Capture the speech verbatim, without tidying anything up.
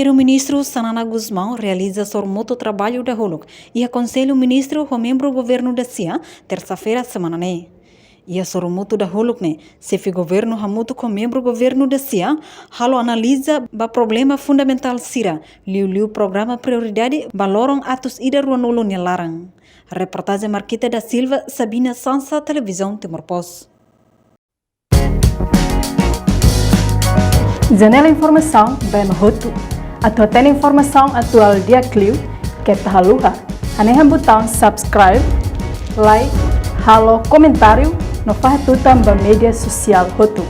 Primeiru-Ministru Xanana Gusmão realiza sorumutu traballu dahuluk iha Konsellu Ministru ho membru governu da-sia, tersa-feira semana ne'e. Iha sorumutu dahuluk ne'e, xefe governu hamutuk ho membru governu da-sia halo analiza ba problema fundamentál sira, liuliu programa prioridade ba loron atus ida ruanulu nia laran. Reportajen Marquita da Silva, Sabina Sansa, Televizaun Timor Post. Janela informasaun ba ema hotu. Atu hatene informasaun atuál di'ak liu, keta haluha hanehan butaun subscribe, like, halo komentáriu no fahe tutan ba média sosiál hotu.